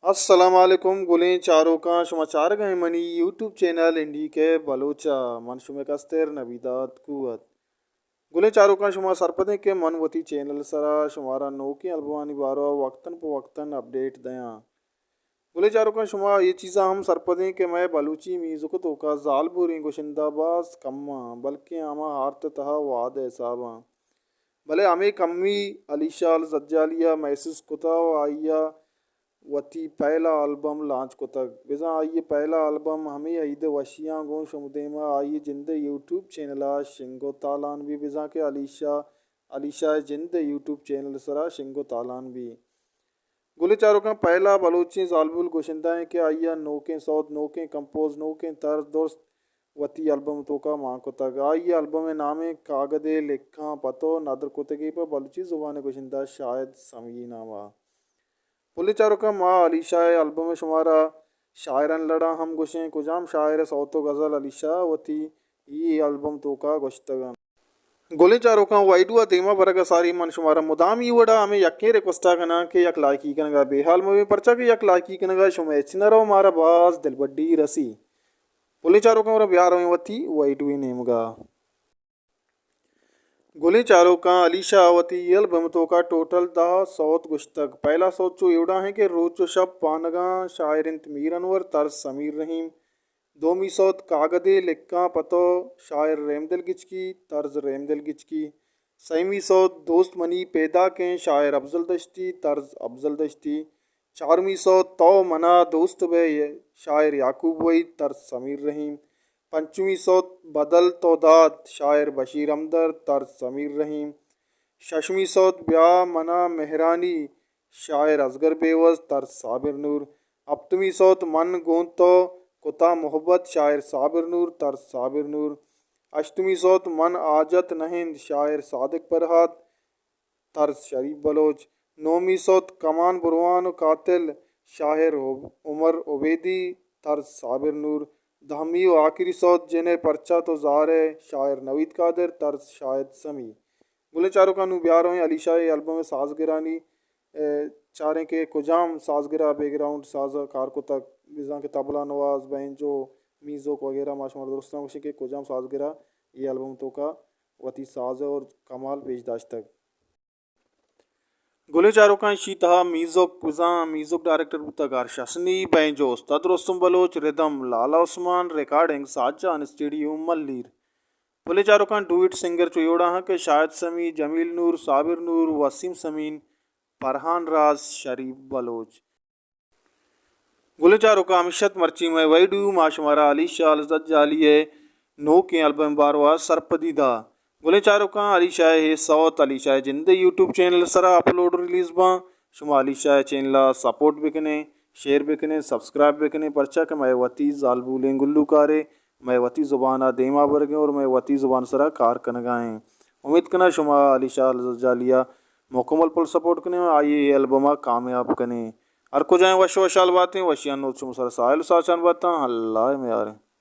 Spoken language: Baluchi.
السلام علیکم گلیں چاروکاں، شما چارگ ءَ ایں منی یوٹیوب چینل این ڈی کے بلوچ ءَ۔ من شمئے کستر نبی داد کوت۔ گلیں چاروکاں، شما سرپدیں کہ من وتی چینل سرا شمارا نوکیں البمانی باروا وقتاً پہ وقتاً اپڈیٹ دیاں۔ گلیں چاروکاں، شما اے چیزاں ہم سرپدیں کہ مئے بلوچی میوزک توکا زالبوریں گشندہ باز کم آں، بلکیں ہما آرت تہا وہد ءِ حساب آں۔ بلے ہمے کمی علی شاہ الزجالی ءَ محسوس کتا و آئی ءَ وتی پہلا البم لانچ کتگ۔ بزاں آئی ءِ پہلا البم ہمے عید ءِ وشیاں گوں شمئے دیما آئی ءِ جند ءِ یوٹیوب چینل ءَ شنگ و تالان بی، بزاں کہ علی شاہ، علی شاہ ءِ جند ءِ یوٹیوب چینل ءِ سرا شنگ و تالان بی۔ گلیں چاروکاں، پہلا بلوچیں زالبول گشندہ ایں کہ آئی ءَ نوکیں سوت، نوکیں کمپوز، نوکیں طرز درست وتی البم توکا مان کتگ۔ آئی ءِ البم ءِ نام ایں کاگدے لکھاں پتو، ندر کتگی پہ بلوچی زبان ءِ گشندہ شاہد سمی نام ءَ۔ گلیں چاروکاں، ما علی شاہ ءِ البم ءَ شمارا شاعرانی لڑا ہم گوشیں، کجام شاعر ءِ سوت و غزل علی شاہ وتی اے البم توکا گوشتگ انت۔ گلیں چاروکاں، ویڈیو ءَ دیما برگ ءَ ساری من شمارا مدامی وڑا ہمے یکیں ریکوسٹ ءَ کناں کہ یک لائکی کنگا بے حال مبیں، پرچا کہ یک لائکی کنگا شمئے ہچ نہ رو، مارا باز دلبڈی رسی۔ گلیں چاروکاں، ورا بیا رویں وتی ویڈیو ءِ نیمگا۔ گلیں چاروکاں، علی شاہ وتی اے البم توکا ٹوٹل دہ سوت گوشتگ۔ پہلا سوت چو ایوڑا ہیں کہ روچ و شپ پانگاں، شاعر انت میر انور، طرز سمیر رحیم۔ دومی سوت کاگدے لکھاں پتو، شاعر رحمدل گچکی، طرز رحمدل گچکی۔ سیمی سوت دوست منی پیداکیں، شاعر افضل دشتی، طرز افضل دشتی۔ چارمی سوت تو منا دوست بئے، شاعر یعقوب وحید، طرز سمیر رحیم۔ پنچمی سوت بدل تو داد، شاعر بشیر ہمدرد، طرز سمیر رحیم۔ ششمی سوت بیا منا مہرانی، شاعر اصغر بیوس، طرز صابر نور۔ ہپتمی سوت من گوں تو کتا محبت، شاعر صابر نور، طرز صابر نور۔ ہشتمی سوت من حاجت نہ انت، شاعر صادق فرہاد، طرز شریف بلوچ۔ نومی سوت کمان بروان و قاتل، شاعر عب-، عمر عبیدی، طرز صابر نور۔ دہمی و آخری سوت جن ءِ پرچا تو زار ئے، شاعر نوید قادر، طرز شاہد سمی۔ گلیں چاروکاں، نوں بیا رویں علی شاہ ءِ البم ءِ سازگرانی، ءَ، چاریں کہ کجام سازگرا بیک گراؤنڈ ساز ءَ کار کتگ، بزاں کہ طبلہ نواز، بینجو، میوزک وغیرہ، ما شمارا درستاں گوشیں کہ کجام سازگرا اے البم توکا وتی ساز اور کمال پیش داشتگ۔ گلیں چاروکاں، ایشی تہا میوزک بزاں میوزک ڈائریکٹر بوتگ ارش حسنی، بینجو استاد رستم بلوچ، ردم لالا عثمان، ریکارڈنگ ساج جان اسٹوڈیو ملیر۔ گلیں چاروکاں، ڈوئٹ سنگر چو ایوڑا ہاں کہ شاہد سمی، جمیل نور، صابر نور، وسیم سمین، فرحان راز، شریف بلوچ۔ گلیں چاروکاں، ہمیش ات مرچی مئے ویڈیو، ما شمارا علی شاہ الزجالی ءِ نوکیں البم باروا سرپدی دا۔ گلیں چاروکاں، علی شاہ ءِ سوت، علی شاہ ءِ جند ءِ یوٹیوب چینل ءِ سرا اپلوڈ ریلیز باں۔ شما علی شاہ ءِ چینل ءَ سپورٹ بکنیں، شیئر بکنیں، سبسکرائب بکنیں، پرچا کہ مئے وتی زالبولیں گلوکارے، مئے وتی زبان ءَ دیما برگیں اور مئے وتی زبان ءِ سرا کار کنگا ایں۔ امید کناں شما علی شاہ الزجالی ءَ مکمل پل سپورٹ کنیں اور آئی ءِ البم ءَ کامیاب کنیں۔ ہر کجائیں وش وشحال باتیں، وشیانی نود شما سرا ساہیل و ساچان باتاں۔ اللہ ءِ میاریں۔